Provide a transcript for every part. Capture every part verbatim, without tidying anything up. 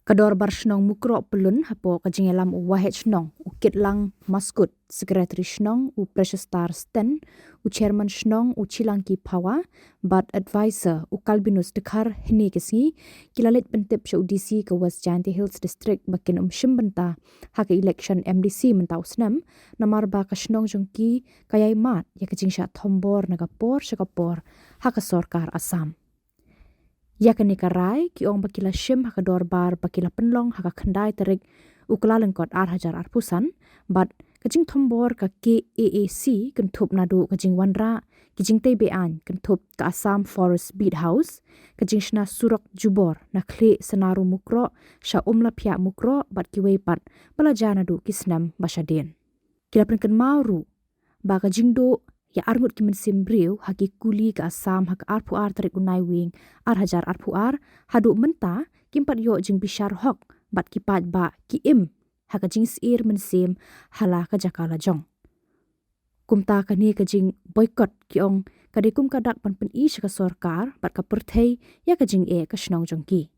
Ka Dorbar Shnong Mukroh Pyllun hapoh ka jingïalam u Waheh Shnong u Kitlang Maskut, Secretary Shnong u Precious Star Sten, u Chairman Shnong u Chilangki Phawa, bad Advisor u Kalbinus Dkhar, hynne ka sngi ki la leit pyntip sha u D C ka West Jaintia Hills District ba kin ym shim bynta ha ka election M D C mynta u snem, namar ba ka shnong jong ki ka ïai mad ïa ka jingshah thombor na ka por sha ka por ha ka sorkar Assam. Ïa kane ka rai ki ong ba ki la shim ha ka dorbar ba ki la pynlong ha ka khyndai tarik u Kyllalyngkot ar hajar arphew san, bad ka jingthombor ka K A A C kynthup naduh ka jingwanrah ki jingtei be-aiñ kynthup ka Assam Forest Beat House, ka jingshna surok jubor na Khlieh Sanaru Mukroh sha Umlaphiah Mukroh bad kiwei pat ba la jia naduh ki snem ba shadien. Ki la pynkynmaw ruh ba ka jingduh ïa arngut ki mynsiem briew ha ki kuli ka Assam ha ka arphew ar tarik u Naiwieng ar hajar arphew ar haduh mynta kim pat ïoh jingbishar hok bad ki paidbah ki im ha ka jingsyier mynsiem ha la ka jaka la jong. Kumta kane ka jingboycott ki ong ka dei kum ka dak ban pyni sha ka sorkar bad ka pyrthei ïa ka jingeh ka shnong jong ki.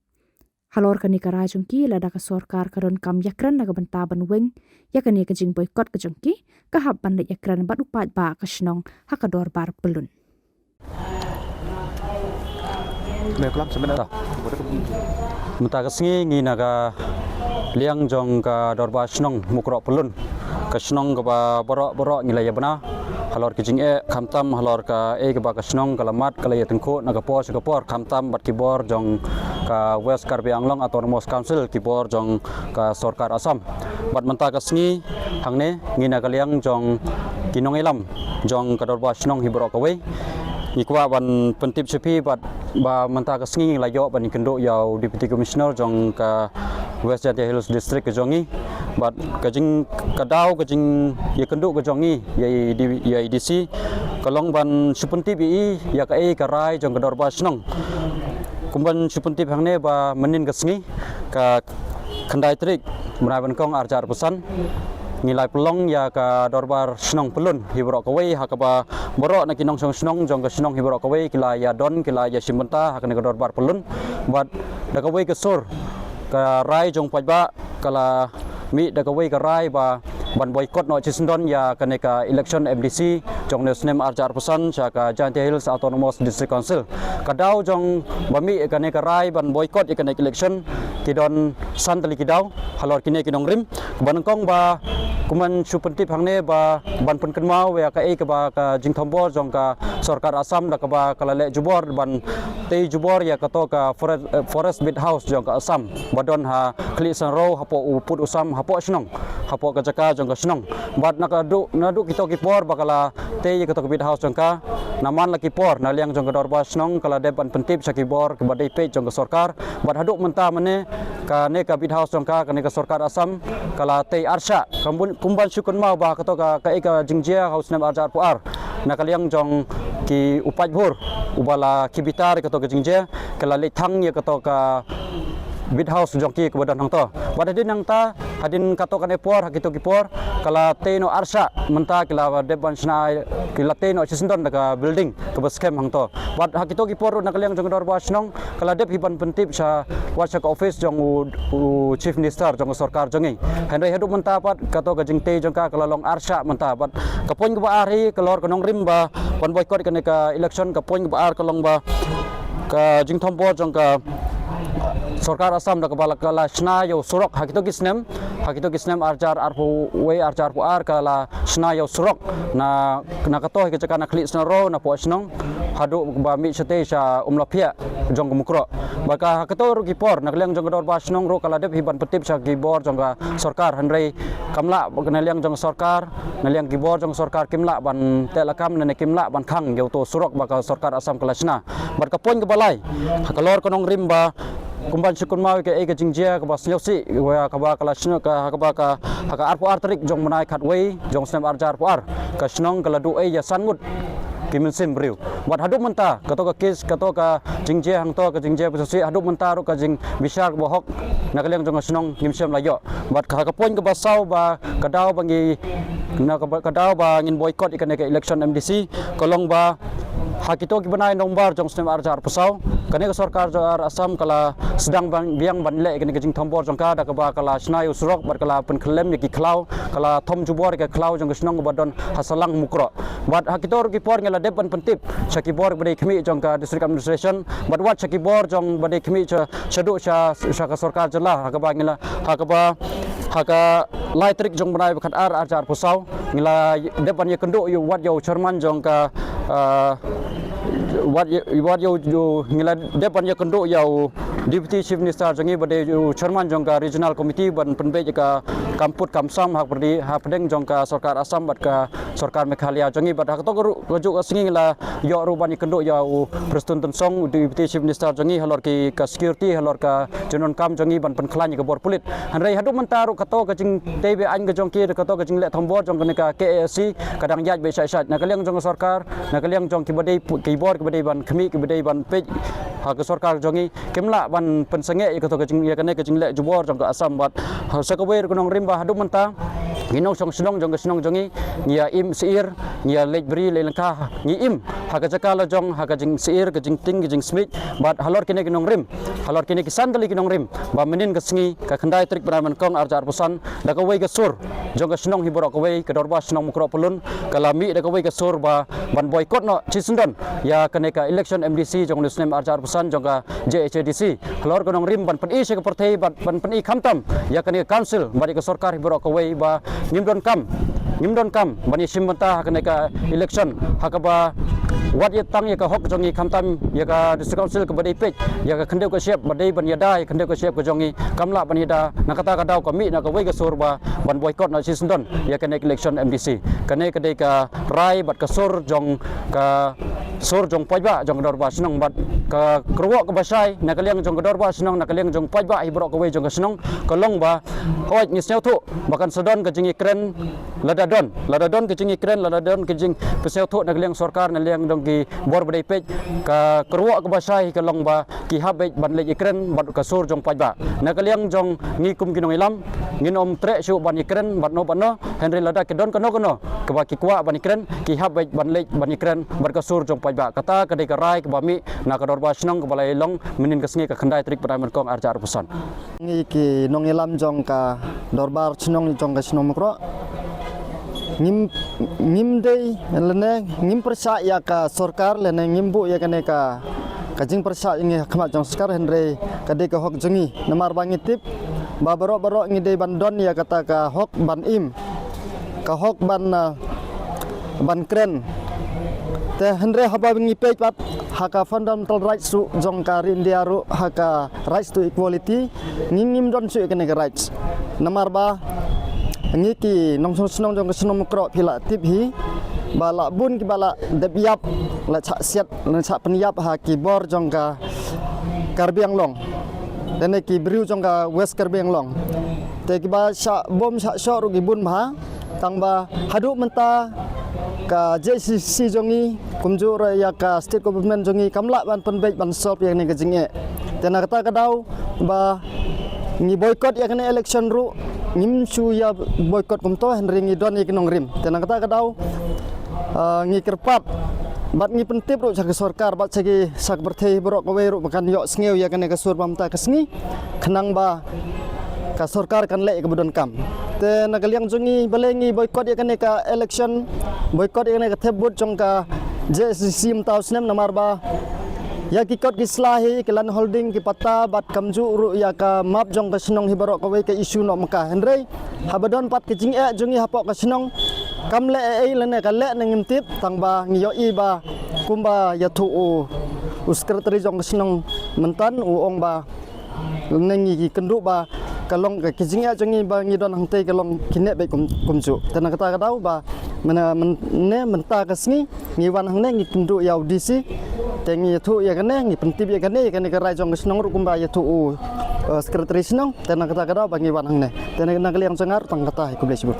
Halor kane ka rai jong ki, lada ka sorkar ka donkam ïakren na ka bynta ban weng ïa kane ka jingboycott ka jong ki, ka hap ban leit ïakren bad u paidbah ka shnong ha ka dorbar Pyllun. Mynta ka sngi ngi na ka liang jong ka dorbar shnong Mukroh Pyllun, ka shnong kaba baroh baroh ngi la ïa bna halor ki jingeh, khamtam halor kaei kaba ka shnong ka la mad, ka la ïa tyngkhuh na ka por sha ka por, khamtam bad ki bor jong ka West Karbi Anglong Autonomous Council, ki bor jong ka sorkar Assam. Bad mynta ka sngi hangne ngi na ka liang jong ki nongïalam jong ka dorbar shnong hi baroh kawei. Ngi kwah ban pyntip sha phi bad ba mynta ka sngi ngi la ïoh ban ïakynduh ïa u Deputy Commissioner jong ka West Jaintia Hills District ka jong ngi. Bad ka jing, ka daw ka jingïakynduh ka jong ngi ïa i D-, ïa i D C ka long ban shu pyntip ïa i ïa kaei ka rai jong ka dorbar shnong. Kum ban shu pyntip hangne ba mynnin ka sngi, ka khyndai tarik bnai ba nyngkong ar hajar arphew san, ngi la pynlong ïa ka dorbar shnong Pyllun hi baroh kawei, ha kaba baroh na ki nongshong shnong jong ka shnong hi baroh kawei ki la ïa don, ki la ïa shim bynta ha kane ka dorbar Pyllun. Bad da kawei ka sur, ka rai jong paidbah ka la mih da kawei ka rai ba ban boycott noh shisyndon ïa kane ka election M D C jong une u snem ar hajar arphew san sha ka Jaintia Hills Autonomous District Council. Ka daw jong ba mih kane ka rai ban boycott ïa kane ka election ki don san tylli ki daw halor kine ki nongrim. Kaba nyngkong ba kum ban shu pyntip hangne ba ban pynkynmaw ïa kaei kaba ka jingthombor jong ka sorkar Assam da kaba ka la leh jubor ban tei jubor ïa kato ka Forest, eh, Forest Beat House jong ka Assam ba don ha Khlieh Sanro hapoh u pud u sam hapoh shnong, hapoh ka jaka jong ka shnong. Bad naduh, naduh kito ki por ba ka la tei ïa kato ka Beat House jong ka, na man la ki por na liang jong ka dorbar shnong ka la dep ban pyntip sha ki bor kiba dei peit jong ka sorkar. Bad haduh mynta mynne kane ka Beat House jong ka, kane ka sorkar Assam ka la tei arshah. Kum ban, kum ban shu kynmaw ba kato ka, kaei ka jingjia ha u snem ar hajar arphew ar, na ka liang jong ki u paidbhur uba la khie bitar ïa kato ka jingjia, ki la leit thang ïa kato ka Beat House jong ki kaba don hangto. Bad hadien nangta, hadien katto katne por, ha kito ki por, ka la tei noh arshah, mynta ki la dep ban shna, ki la tei noh shisyndon da ka building kaba skhem hangto. Bad ha kito ki por ruh na ka liang jong ka dorbar shnong ka la dep hi ban pyntip sha, wat sha ka office jong u, u Chief Minister jong ka sorkar jong ngi. Hynrei haduh mynta pat kato ka jingtei jong ka ka la long arshah mynta. Bad ka point kaba ar hi, halor ka nongrim ba ban boycott kane ka election, ka point kaba ar ka long ba ka jingthombor jong ka sorkar Assam da kaba la, ka la shna ïa u surok ha kito ki snem, ha kito ki snem ar hajar arphew wei, ar hajar arphew ar, ka la shna ïa u surok na, na kato hi ka jaka na Khliehsnaro, na Pohshnong, haduh ba mih shatei sha Umlaphiah jong ka Mukroh. Bad ka ha kato ruh ki por, na ka liang jong ka dorbar shnong ruh ka la dep hi ban pyntip sha ki bor jong ka sorkar, hynrei kam lah, na liang jong ka sorkar, na liang ki bor jong ka sorkar kim lah ban teh lakam, ne kim lah ban khang ïa uto u surok ba ka sorkar Assam ka la shna. Bad ka point kaba lai, halor ka nongrim ba kum ban shu kynmaw ïa kaei ka jingjia kaba sngewsih, kaba ka la shna, ka, kaba ka, ha ka arphew ar tarik jong u bnai khatwei jong u snem ar hajar arphew ar, ka shnong ka la duh ei ïa san ngut ki mynsiem briew. Bad haduh mynta kato ka case, kato ka jingjia hangto, ka jingjia ba sngewsih, haduh mynta ruh ka jingbishar kaba hok na ka liang jong ka shnong ngim shym la ïoh. Bad ka, ka point kaba saw ba ka daw ba ngi, na ka, ka daw ba ngin boycott ïa kane ka election M D C, ka long ba ha kito ki bnai November jong u snem ar hajar arphew saw, Kane ka sorkar jong ka Assam ka la sdang biang ban leh kane ka jingthombor jong ka da kaba ka la shna ïa u surok bad ka la pynkhyllem ïa ki khlaw, ka la thom jubor ïa ka khlaw jong ka shnong kaba don ha Salang Mukroh. Bad ha kito ruh ki por ngi la dep ban pyntip sha ki bor ba dei khmih jong ka District Administration bad wat sha ki bor jong ba dei khmih sha shaduh sha sha ka sorkar jylla ha kaba ngi la ha kaba ha ka lai tarik jong bnai ba khatar arhajar arphew saw ngi la dep ban ïakynduh ïa wat ïa u chairman jong ka wat ïa wat ïa u ngi la dep ban ïakynduh ïa u Deputy Chief Minister jong ngi ba dei u chairman jong ka Regional Committee ban pynbeit ïa ka kam put kam sam ha pyrdi ha pdeng jong ka sorkar Assam bad ka sorkar Meghalaya jong ngi bad ha kato ka ruh ka juh ka sngi ngi la ïoh ruh ban ïakynduh ïa u Prestone Tynsong u Deputy Chief Minister jong ngi halor ki ka security halor ka jingdonkam jong ngi ban pynkhlaiñ ïa ka bor pulit. Hynrei haduh mynta ruh kato ka jingtei be-aiñ ka jong ki da kato ka jingleh thombor jong kane ka K A S C ka dang ïaid beit shait shait na ka liang jong ka sorkar na ka liang jong ki ba dei pu- ki bor ki ba dei ban khmih ki ba dei ban peit ha ka sorkar jong ngi kim lah ban pynsangeh ïa kato ka jing ïa kane ka jingleh jubor jong ka Assam bad ha sa kawei ruh ka nongrim ba haduh mynta ngi nongshong shnong jong ka shnong jong ngi ngi ïa im syiar ngi ïa leit bri leit lyngkha ngi im ha ka jaka la jong ha ka jingsyiar ka jingtieng ka jingsmit bad halor kine ki nongrim halor kine ki san tylli ki nongrim ba mynnin ka sngi ka khyndai tarik bnai Nyngkong arhajar arphew san da kawei ka sur jong ka shnong hi baroh kawei ka dorbar shnong Mukroh Pyllun ka la mih da kawei ka sur ba ban boycott noh shisyndon ïa kane ka election M D C jong u snem arhajar arphew san jong ka J H A D C halor ka nongrim ban pyni sha ka pyrthei bad ban pyni khamtam ïa kane ka council bad ïa ka sorkar hi baroh kawei ba ngim donkam ngim donkam ban ïashim bynta ha kane ka election ha kaba wat ïa tang ïa ka hok jong ngi khamtam ïa ka District Council kaba dei peit ïa ka khyndew ka shyiap ba dei ban ïada ïa ka khyndew ka shyiap ka jong ngi kam lah ban ïada na kata ka daw ka mih na kawei ka sur ba ban boycott noh shisyndon ïa kane ka election M D C. Kane ka dei ka rai bad ka sur jong ka sur jong paidbah jong ka dorbar shnong bad ka kyrwoh kaba shai na ka liang jong ka dorbar shnong na ka liang jong paidbah hi baroh kawei jong ka shnong ka long ba hooid ngi sngewthuh ba kan sa don ka jingïakren lada don lada don ka jingïakren lada don ka jingpynsngewthuh na ka liang sorkar na liang jong ki bor ba dei peit ka kyrwoh kaba shai ka long ba ki hap beit ban leit ïakren bad ka sur jong paidbah na ka liang jong ngi kum ki nongïalam ngin ym treh shuh ban ïakren bad no bad no hynrei lada ki don kano kano kaba ki kwah ban ïakren ki hap beit ban leit ban ïakren bad ka sur jong paidbah kata ka dei ka rai kaba mih na ka dorbar shnong kaba la ïalong mynnin ka sngi ka khyndai tarik bnai Nyngkong arhajar arphew san. Ngi ki nongïalam jong ka dorbar shnong jong ka shnong Mukroh ngim ngim dei lane ngim pyrshah ïa ka sorkar lane ngim buh ïa kane ka ka jingpyrshah ïa ngi ha khmat jong sorkar hynrei ka dei ka hok jong ngi namar ba ngi tip ba baroh baroh ngi dei ban don ïa kata ka hok ban im ka hok ban ah, ban kren te hynrei haba ngi peit pat ha ka fundamental rights ruh jong ka ri India ruh ha ka rights to equality ngi ngim don shuh ïa kane ka rights namar ba ngi ki nongshong shnong jong ka shnong Mukroh phi la tip hi ba la bun kiba la dep ïap la chah siat la chah pynïap ha ki bor jong ka Karbi Anglong lane ki briew jong ka West Karbi Anglong te kiba shah bom shah shoh ruh ki bun bha tang ba haduh mynta ka J C C jong ngi kumjuh ruh ïa ka state government jong ngi kam lah ban pynbeit ban solve ïa kane ka jingeh te na kata ka daw ba ngi boycott ïa kane election ruh ngim shu ïa boycott kumto hynrei ngi don ïa ki nongrim te na kata ka daw ah, ngi kyrpad bad ngi pyntip ruh sha ka sorkar bad sha ki sha ka pyrthei baroh kawei ruh ba kan ïoh sngew ïa kane ka sur ba mynta ka sngi khnang ba ka sorkar kan leh ïa kaba donkam te na ka liang jong ngi balei ngi boycott ïa kane ka election boycott ïa kane ka thep vote jong ka J S D C mynta u snem namar ba ïa ki kot ki sla hi ki land holding ki patta bad kumjuh ruh ïa ka map jong ka shnong hi baroh kawei ka issue noh mynta hynrei haba don pat ka jingeh jong ngi hapoh ka shnong kam leh ei ei lane ka leh ne ngim tip tang ba ngi ïohi ba kumba ïathuh u u secretary jong ka shnong mynta u ong ba ne ngi ki kynduh ba ka long ka jingeh jong ngi ba ngi don hangtei ka long ki neh beit kum kumjuh te na kata ka daw ba mynne mynta ka sngi ngi wan hangne ngi kynduh ïa u D C te ngi ïathuh ïa kane ngi pyntip ïa kane ïa kane ka rai jong ka shnong ruh kumba ïathuh u eh, secretary shnong te na kata ka daw ba ngi wan hangne te na ka liang jong nga ruh tang kata hi khublei shibun.